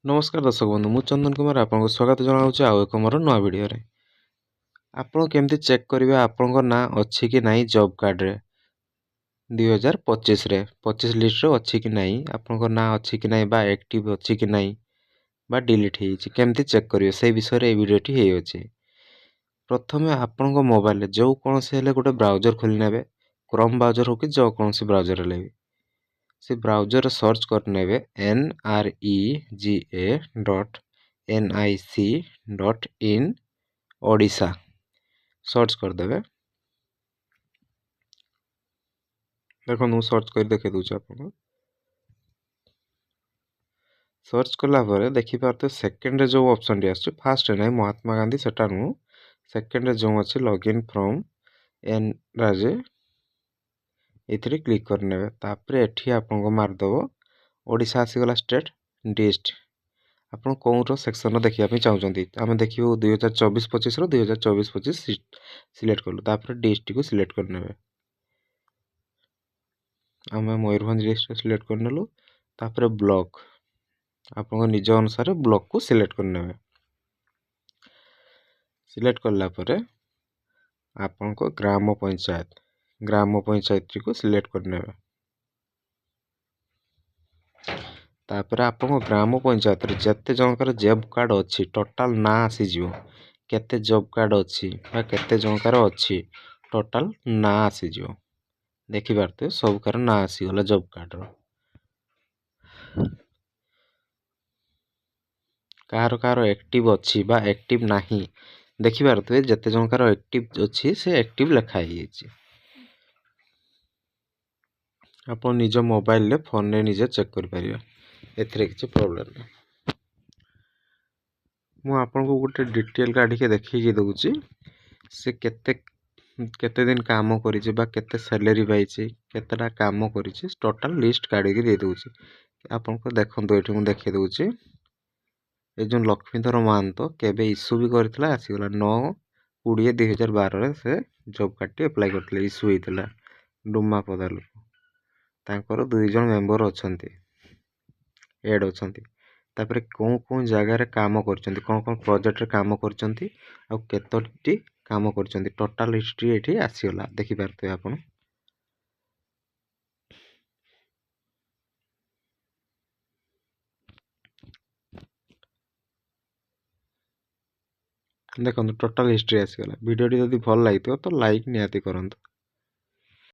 ନମସ୍କାର ଦର୍ଶକ ବନ୍ଧୁ, ମୁଁ ଚନ୍ଦନ କୁମାର ଆପଣଙ୍କୁ ସ୍ୱାଗତ ଜଣାଉଛି ଆଉ ଏକ ମୋର ନୂଆ ଭିଡ଼ିଓରେ। ଆପଣ କେମିତି ଚେକ୍ କରିବେ ଆପଣଙ୍କ ନାଁ ଅଛି କି ନାହିଁ ଜବ୍ କାର୍ଡ଼ରେ 2025ରେ, 25 ଲିଷ୍ଟରେ ଅଛି କି ନାହିଁ, ଆପଣଙ୍କ ନାଁ ଅଛି କି ନାହିଁ ବା ଆକ୍ଟିଭ୍ ଅଛି କି ନାହିଁ ବା ଡିଲିଟ୍ ହେଇଯାଇଛି, କେମିତି ଚେକ୍ କରିବେ ସେଇ ବିଷୟରେ ଏଇ ଭିଡ଼ିଓଟି ହେଇଅଛି। ପ୍ରଥମେ ଆପଣଙ୍କ ମୋବାଇଲରେ ଯେଉଁ କୌଣସି ହେଲେ ଗୋଟେ ବ୍ରାଉଜର ଖୋଲି ନେବେ, କ୍ରୋମ୍ ବ୍ରାଉଜର ହଉ କି ଯେକୌଣସି ବ୍ରାଉଜର ହେଲେ ବି, ସେ ବ୍ରାଉଜରରେ ସର୍ଚ୍ଚ କରିନେବେ nrega.nic.in Odisha search କରିଦେବେ। ଦେଖନ୍ତୁ, ମୁଁ ସର୍ଚ୍ଚ କରି ଦେଖାଇ ଦେଉଛି ଆପଣଙ୍କୁ। ସର୍ଚ୍ଚ କଲା ପରେ ଦେଖିପାରୁଥିବେ ସେକେଣ୍ଡରେ ଯେଉଁ ଅପସନ୍ଟି ଆସୁଛି, ଫାର୍ଷ୍ଟରେ ନାହିଁ ମହାତ୍ମା ଗାନ୍ଧୀ, ସେଟା ନୁହଁ, ସେକେଣ୍ଡରେ ଯେଉଁ ଅଛି ଲଗ୍ଇନ୍ ଫ୍ରମ୍ ଏନ୍ ରାଜେ, ଏଥିରେ କ୍ଲିକ୍ କରିନେବେ। ତାପରେ ଏଠି ଆପଣଙ୍କୁ ମାରିଦେବ ଓଡ଼ିଶା ଆସିଗଲା, ଷ୍ଟେଟ୍, ଡିଷ୍ଟ, ଆପଣ କେଉଁର ସେକ୍ସନ୍ର ଦେଖିବା ପାଇଁ ଚାହୁଁଛନ୍ତି। ଆମେ ଦେଖିବୁ 2024-25ର, 2024-25 ସିଲେକ୍ଟ କଲୁ। ତାପରେ ଡିଷ୍ଟ୍ରିକ୍ଟକୁ ସିଲେକ୍ଟ କରିନେବେ, ଆମେ ମୟୂରଭଞ୍ଜ ଡିଷ୍ଟ୍ରିକ୍ଟ ସିଲେକ୍ଟ କରିନେଲୁ। ତାପରେ ବ୍ଲକ୍, ଆପଣଙ୍କ ନିଜ ଅନୁସାରେ ବ୍ଲକ୍କୁ ସିଲେକ୍ଟ କରିନେବେ। ସିଲେକ୍ଟ କଲା ପରେ ଆପଣଙ୍କ ଗ୍ରାମ ପଞ୍ଚାୟତ, ଗ୍ରାମ ପଞ୍ଚାୟତଟିକୁ ସିଲେକ୍ଟ କରିନେବେ। ତାପରେ ଆପଣଙ୍କ ଗ୍ରାମ ପଞ୍ଚାୟତରେ ଯେତେ ଜଣଙ୍କର ଜବ୍ କାର୍ଡ଼ ଅଛି ଟୋଟାଲ୍ ନାଁ ଆସିଯିବ। କେତେ ଜବ୍ କାର୍ଡ଼ ଅଛି ବା କେତେ ଜଣଙ୍କର ଅଛି ଟୋଟାଲ୍ ନାଁ ଆସିଯିବ। ଦେଖିପାରୁଥିବେ ସବୁକାର ନାଁ ଆସିଗଲା ଜବ୍ କାର୍ଡ଼ର। କାହାର କାହାର ଆକ୍ଟିଭ୍ ଅଛି ବା ଆକ୍ଟିଭ୍ ନାହିଁ ଦେଖିପାରୁଥିବେ। ଯେତେ ଜଣଙ୍କର ଆକ୍ଟିଭ୍ ଅଛି ସେ ଆକ୍ଟିଭ୍ ଲେଖା ହେଇଯାଇଛି। ଆପଣ ନିଜ ମୋବାଇଲରେ ଫୋନରେ ନିଜେ ଚେକ୍ କରିପାରିବେ, ଏଥିରେ କିଛି ପ୍ରୋବ୍ଲେମ୍ ନାହିଁ। ମୁଁ ଆପଣଙ୍କୁ ଗୋଟେ ଡିଟେଲ୍ କାଢ଼ିକି ଦେଖେଇକି ଦେଉଛି, ସେ କେତେ କେତେ ଦିନ କାମ କରିଛି ବା କେତେ ସାଲେରୀ ପାଇଛି, କେତେଟା କାମ କରିଛି, ଟୋଟାଲ୍ ଲିଷ୍ଟ କାଢ଼ିକି ଦେଇଦେଉଛି ଆପଣଙ୍କୁ। ଦେଖନ୍ତୁ, ଏଠି ମୁଁ ଦେଖେଇ ଦେଉଛି। ଏ ଯେଉଁ ଲକ୍ଷ୍ମୀଧର ମହାନ୍ତ କେବେ ଇସ୍ୟୁ ବି କରିଥିଲା ଆସିଗଲା, 9/20/2012ରେ ସେ ଜବ୍ କାର୍ଡ଼ଟି ଆପ୍ଲାଏ କରିଥିଲେ, ଇସ୍ୟୁ ହେଇଥିଲା ଡୁମାପଦା ଲୋକ। ତାଙ୍କର 2 ଜଣ ମେମ୍ବର ଅଛନ୍ତି, ଏଡ଼୍ ଅଛନ୍ତି। ତାପରେ କେଉଁ କେଉଁ ଜାଗାରେ କାମ କରିଛନ୍ତି, କ'ଣ କ'ଣ ପ୍ରୋଜେକ୍ଟରେ କାମ କରିଛନ୍ତି ଆଉ କେତୋଟି କାମ କରିଛନ୍ତି, ଟୋଟାଲ୍ ହିଷ୍ଟ୍ରି ଏଠି ଆସିଗଲା, ଦେଖିପାରୁଥିବେ ଆପଣ। ଦେଖନ୍ତୁ, ଟୋଟାଲ୍ ହିଷ୍ଟ୍ରି ଆସିଗଲା। ଭିଡ଼ିଓଟି ଯଦି ଭଲ ଲାଗିଥିବ ତ ଲାଇକ୍ ନିହାତି କରନ୍ତୁ।